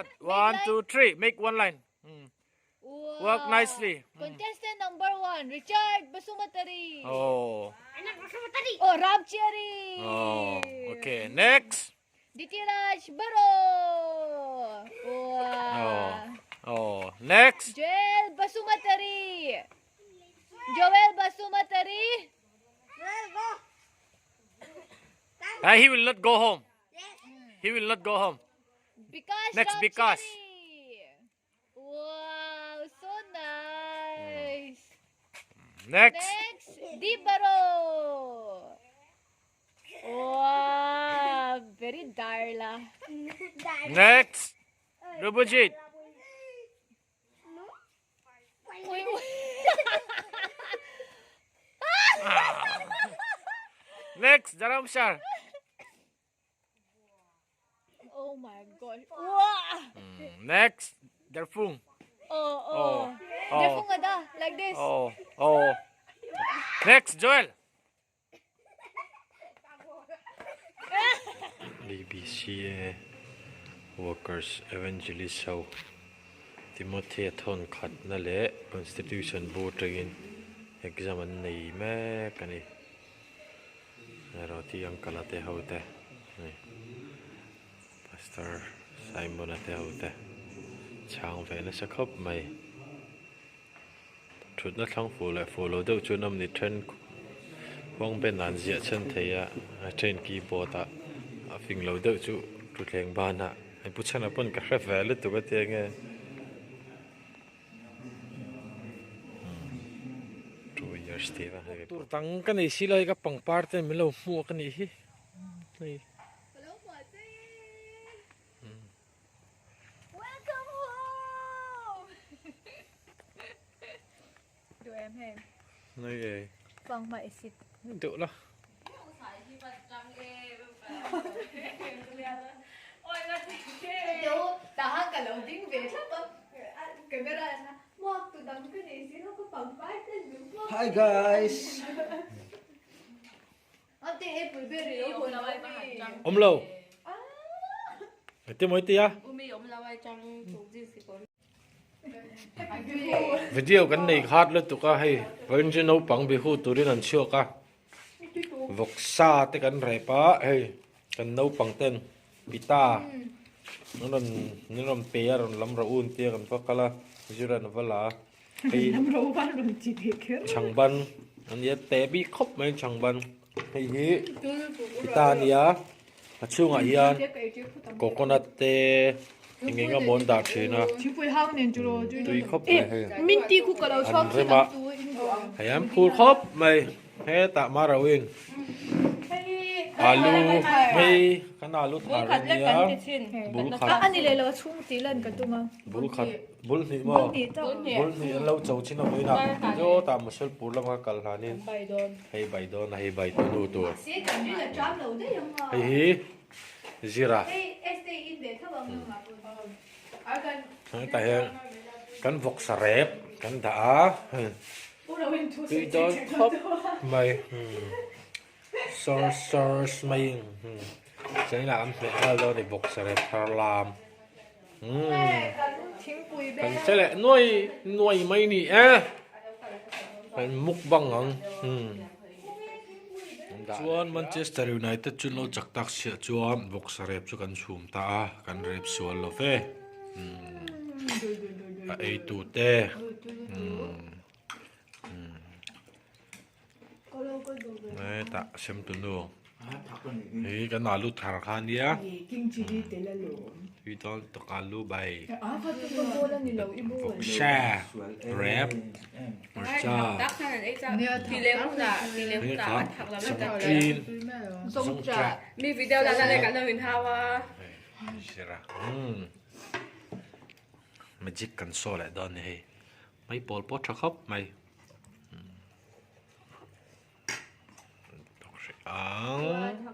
Richard. 1, 2, 3. Make one line. Work nicely. Contestant number 1, Richard Basumatary. Oh. Oh, Rob Cherry. Oh. Okay. Next. Ditiraj Baro. Wow. Oh. Oh. Next. Joel Basumatary. Joel Basumatary. Ah, he will not go home. He will not go home. Bikash Next, Rob Bikash. Cherry. Wow, so nice. Next. Next, Di Baro. Wow, very darla. Next. Rubujit. Uy, uy. Next, Jaramshar. Oh my gosh. Wow. Next, Darfung. Oh, oh. Oh. Oh. Therefore nga da, like this. Oh. Oh. Next, Joel. BBCA Workers Evangelist ho Timothy a thawn khatna leh Constitution bu atangin exam an nei mek a ni. Roti uncle a te ho te hei Pastor Simon a te ho te chhang ve nasa khawp mai. Thutna thlang fuh leh fuh lo deuh chuan amni then khuang ben an ziah chhan thei a, a then keyboard ah a fing lo deuh chu thutthleng banah hei pu chhana pawn ka hre ve lutuk a tia nge two years tih va hei tur dang ka nei si lo hei ka pangpar te min lo hmuak a nih hi hei. Welcome home! Duh em hei? Nei e. Pang hma i sit. Duh la. Tahan ka lo ding ve thlap a. Camera na muak tu dang ka nei si lo ka pangpar te duh muak. Hi guys. Awm lo. Engtin maw i ti a? Video kan nei khat lutuk a hei vawiin chu naupang bihu turin an chhuak a vawksa te kan rep a hei kan naupang ten pita an rawn an rawn pe a rawn lam rawh u an tia kan va kal a zir an va la a hei chhangban an nia te bik khawp mai chhangban hei hi pita a nia a chhungah hian coconut te eng eng emaw an dah thin a tui khawp mai hei an rem a hei an phur khawp mai hetah maroin alu hei kan alu thar a nia bul khat bul khat bul hnih maw bul hnih an lo cho chin a vawiin a sawtah mosolpur lama kal hlanin hei bai dawn a hei bai tu nu tur hei hi zira hetah hian kan vawksa rep kan dah a hei tui dawn khawp mai sawr sawr mai china an hmeh nghal dawn a ni vawksa rep thar lam. Kan che leh nuai nuai mai ni e kan mukbang ang chuan Manchester United chu lo chak tak siah chuan boxer rep chu kan chhum ta a kan rep sual lo ve a ei tu te hetah sem tu nu hei kan alu thar kha ania tui dawn tawk alu bai vawksa rep hmarcha hei kha sangṭin zawngṭah zira magic kan saw leh dawn a ni hei. Mai pawl pawh tha khawp mai. Ang.